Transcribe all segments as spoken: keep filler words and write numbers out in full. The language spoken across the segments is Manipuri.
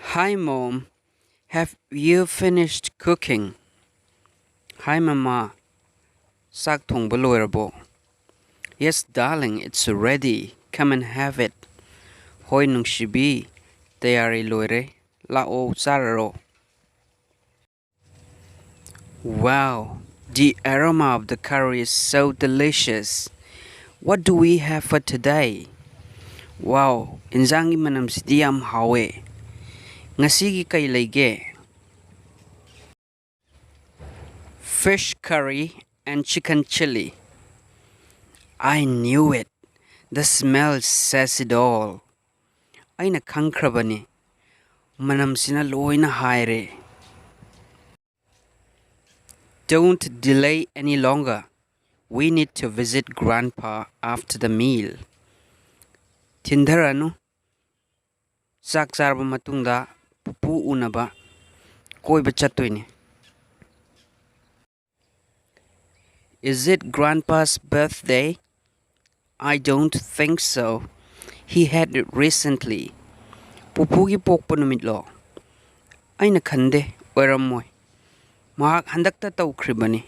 Hi, Mom. Have you finished cooking? Hi, Mama. ꯆꯥꯛ ꯊꯣꯡꯕ ꯂꯣꯏꯔꯕꯣ? Yes, darling, it's ready. Come and have it. ꯍꯣꯏ, ꯅꯨꯡꯁꯤꯕꯤ, ꯇꯌꯥꯔꯤ ꯂꯣꯏꯔꯦ꯫ ꯂꯥꯛꯑꯣ, ꯆꯥꯔꯔꯣ꯫ Wow, the aroma of the curry is so delicious. What do we have for today? Wow, ꯏꯟꯖꯥꯡꯒꯤ ꯃꯅꯝꯁꯤꯗꯤ ꯌꯥꯝ ꯍꯥꯎꯋꯦ꯫ ꯉꯁꯤꯒꯤ ꯀꯩ ꯂꯩꯒꯦ? Fish curry and chicken chili. I knew it. The smell says it all. ꯑꯩꯅ ꯈꯪꯈ꯭ꯔꯕꯅꯤ꯫ ꯃꯅꯝꯁꯤꯅ ꯂꯣꯏꯅ ꯍꯥꯏꯔꯦ꯫ Don't delay any longer. We need to visit Grandpa after the meal. ꯊꯤꯟꯊꯔꯅꯨ꯫ ꯆꯥꯛ ꯆꯥꯔꯕ ꯃꯇꯨꯡꯗ ꯄꯨꯄꯨ ꯎꯅꯕ ꯀꯣꯏꯕ ꯆꯠꯇꯣꯏꯅꯤ꯫ Is it Grandpa's birthday? I don't think so. He had it recently. ꯄꯨꯄꯨꯒꯤ ꯄꯣꯛꯄ ꯅꯨꯃꯤꯠꯂꯣ? ꯑꯩꯅ ꯈꯟꯗꯦ, ꯑꯣꯏꯔꯝꯃꯣꯏ꯫ ꯃꯍꯥꯛ ꯍꯟꯗꯛꯇ ꯇꯧꯈ꯭ꯔꯤꯕꯅꯤ꯫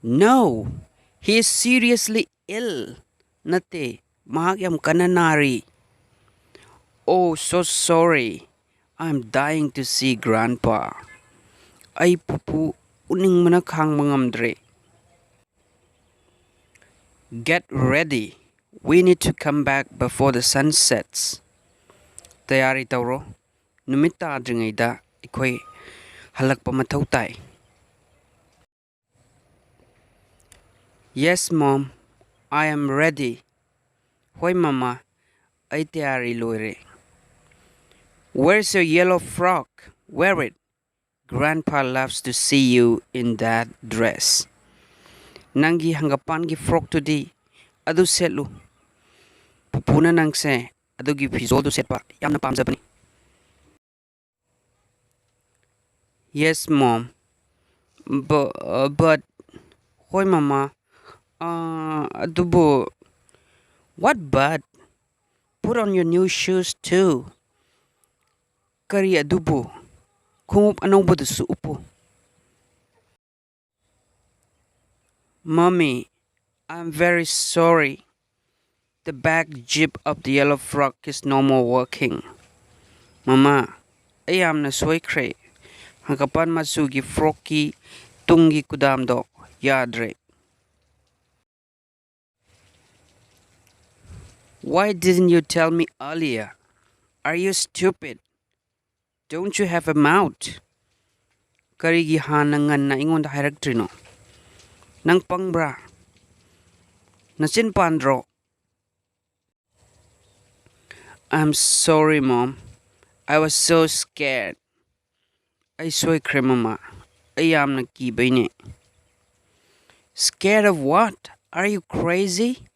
No, he is seriously ill. ꯅꯠꯇꯦ, ꯃꯍꯥꯛ ꯌꯥꯝ ꯀꯟꯅ ꯅꯥꯔꯤ꯫ Oh, so sorry. I'm dying to see Grandpa. ꯑꯩ ꯄꯨꯄꯨ ꯎꯅꯤꯡꯕꯅ ꯈꯥꯡꯕ ꯉꯝꯗ꯭ꯔꯦ꯫ Get ready. We need to come back before the sun sets. ꯇꯌꯥꯔꯤ ꯇꯧꯔꯣ꯫ ꯅꯨꯃꯤꯠ ꯇꯥꯗ꯭ꯔꯤꯉꯩꯗ ꯑꯩꯈꯣꯏ ꯍꯜꯂꯛꯄ ꯃꯊꯧ ꯇꯥꯏ꯫ Yes, Mom. I am ready. ꯍꯣꯏ, ꯃꯃꯥ, ꯑꯩ ꯇꯌꯥꯔꯤ ꯂꯣꯏꯔꯦ꯫ Where's your yellow frock? Wear it. Grandpa loves to see you in that dress. ꯅꯪꯒꯤ ꯍꯪꯒꯄꯥꯟꯒꯤ ꯐ꯭ꯔꯣꯛꯇꯨꯗꯤ ꯑꯗꯨ ꯁꯦꯠꯂꯨ꯫ ꯄꯨꯄꯨꯅ ꯅꯪꯁꯦ ꯑꯗꯨꯒꯤ ꯐꯤꯖꯣꯜꯗꯨ ꯁꯦꯠꯄ ꯌꯥꯝꯅ ꯄꯥꯝꯖꯕꯅꯤ꯫ Yes, Mom. But, but, ꯍꯣꯏ, ꯃꯃꯥ꯫ ꯑꯥ, ꯑꯗꯨꯕꯨ, what but? put on your new shoes too. ꯀꯔꯤ ꯑꯗꯨꯕꯨ? ꯈꯣꯡꯎꯞ ꯑꯅꯧꯕꯗꯨꯁꯨ ꯎꯞꯄꯨ꯫ Mommy, I'm very sorry. The back zip of the yellow frock is no more working. ꯃꯃꯥ, ꯑꯩ ꯌꯥꯝꯅ ꯁꯣꯏꯈ꯭ꯔꯦ꯫ ꯍꯪꯒꯄꯥꯟ ꯃꯆꯨꯒꯤ ꯐ꯭ꯔꯣꯛꯀꯤ ꯇꯨꯡꯒꯤ ꯀꯨꯗꯥꯝꯗꯣ ꯌꯥꯗ꯭ꯔꯦ꯫ Why didn't you tell me earlier? Are you stupid? Don't you have a mouth? ꯀꯔꯤꯒꯤ ꯍꯥꯟꯅ ꯉꯟꯅ ꯑꯩꯉꯣꯟꯗ ꯍꯥꯏꯔꯛꯇ꯭ꯔꯤꯅꯣ? ꯅꯪ ꯄꯪꯕ꯭ꯔꯥ? ꯅꯆꯤꯟ ꯄꯥꯟꯗ꯭ꯔꯣ? I'm sorry, Mom. I was so scared. ꯑꯩ ꯁꯣꯏꯈ꯭ꯔꯦ, ꯃꯃꯥ꯫ ꯑꯩ ꯌꯥꯝꯅ ꯀꯤꯕꯩꯅꯦ꯫ Scared of what? Are you crazy?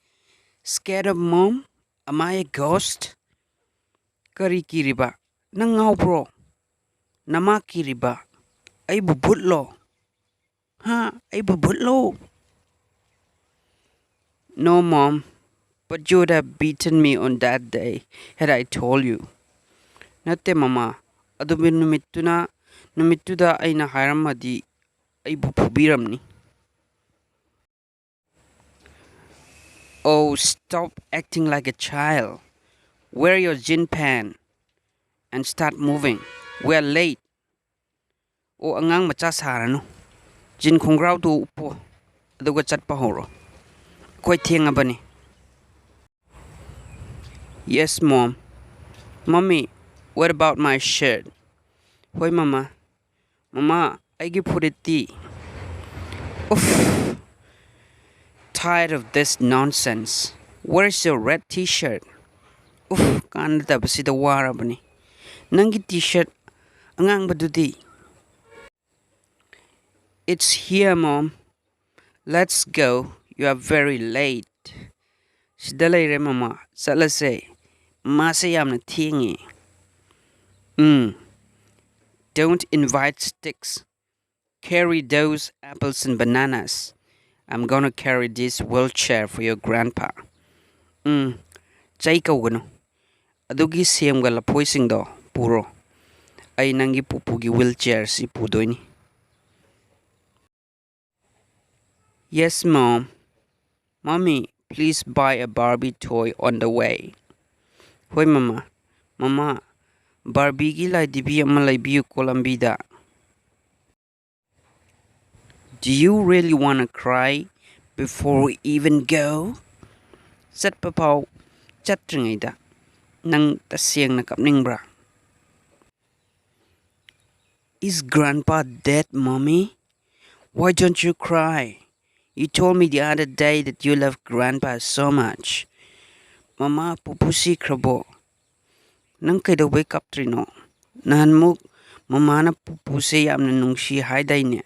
Scared of Mom? Am I a ghost? ꯀꯔꯤ ꯀꯤꯔꯤꯕ? ꯅꯪ ꯉꯥꯎꯕ꯭ꯔꯣ? ꯅꯃꯥ ꯀꯤꯔꯤꯕ? ꯑꯩꯕꯨ ꯚꯨꯠꯂꯣ? ꯍꯥ? ꯑꯩꯕꯨ ꯚꯨꯠꯂꯣ? No, Mom. But you would have beaten me on that day had I told you. ꯅꯠꯇꯦ, ꯃꯃꯥ꯫ ꯑꯗꯨꯕꯨ ꯅꯨꯃꯤꯠꯇꯨꯅ, ꯅꯨꯃꯤꯠꯇꯨꯗ ꯑꯩꯅ ꯍꯥꯏꯔꯝꯃꯗꯤ ꯑꯩꯕꯨ ꯐꯨꯕꯤꯔꯝꯅꯤ꯫ Oh, stop acting like a child. Wear your jean pant and start moving. We're late. ꯑꯣ, ꯑꯉꯥꯡ ꯃꯆꯥ ꯁꯥꯔꯅꯨ꯫ ꯖꯤꯟ ꯈꯣꯡꯒ꯭ꯔꯥꯎꯗꯨ ꯎꯞꯄꯣ, ꯑꯗꯨꯒ ꯆꯠꯄ ꯍꯧꯔꯣ꯫ ꯑꯩꯈꯣꯏ ꯊꯦꯡꯉꯕꯅꯤ꯫ Yes, Mom. Mommy, what about my shirt? ꯍꯣꯏ, ꯃꯃꯥ꯫ ꯃꯃꯥ, ꯑꯩꯒꯤ ꯐꯨꯔꯤꯠꯇꯤ? Uff. Tired of this nonsense. Where's your red T-shirt? Uff, ꯀꯥꯟꯅꯗꯕꯁꯤꯗ ꯋꯥꯔꯕꯅꯤ꯫ ꯅꯪꯒꯤ T-shirt ꯑꯉꯥꯡꯕꯗꯨꯗꯤ? It's here, Mom. Let's go. You are very late. ꯁꯤꯗ ꯂꯩꯔꯦ, ꯃꯃꯥ꯫ ꯆꯠꯂꯁꯦ꯫ ꯃꯥꯁꯦ ꯌꯥꯝꯅ ꯊꯦꯡꯉꯦ꯫ ꯎꯝ꯫ Don't invite sticks. Carry those apples and bananas. I'm gonna carry this wheelchair for your grandpa. ꯎꯝ, ꯆꯩ ꯀꯧꯒꯅꯨ꯫ ꯑꯗꯨꯒꯤ ꯁꯦꯝꯒ ꯂꯐꯣꯏꯁꯤꯡꯗꯣ ꯄꯨꯔꯣ꯫ ꯑꯩ ꯅꯪꯒꯤ ꯄꯨꯄꯨꯒꯤ wheelchair ꯁꯤ ꯄꯨꯗꯣꯏꯅꯤ꯫ Yes, Mom. Mommy, please buy a Barbie toy on the way. ꯍꯣꯏ, ꯃꯃꯥ꯫ ꯃꯃꯥ, ꯕꯥꯔꯕꯤꯒꯤ ꯂꯥꯏꯙꯤꯕꯤ ꯑꯃ ꯂꯩꯕꯤꯌꯨꯀꯣ ꯂꯝꯕꯤꯗ꯫ Do you really wanna cry before we even go? ꯆꯠꯄ ꯐꯥꯎ ꯆꯠꯇ꯭ꯔꯤꯉꯩꯗ ꯅꯪ ꯇꯁꯦꯡꯅ ꯀꯞꯅꯤꯡꯕ꯭ꯔꯥ? Is Grandpa dead, Mommy? Why don't you cry? You told me the other day that you love Grandpa so much. ꯃꯃꯥ, ꯄꯨꯄꯨ ꯁꯤꯈ꯭ꯔꯕꯣ? ꯅꯪ ꯀꯩꯗꯧꯕꯩ ꯀꯞꯇ꯭ꯔꯤꯅꯣ? ꯅꯍꯥꯟꯃꯨꯛ ꯃꯃꯥꯅ ꯄꯨꯄꯨꯁꯦ ꯌꯥꯝꯅ ꯅꯨꯡꯁꯤ ꯍꯥꯏꯗꯥꯏꯅꯦ?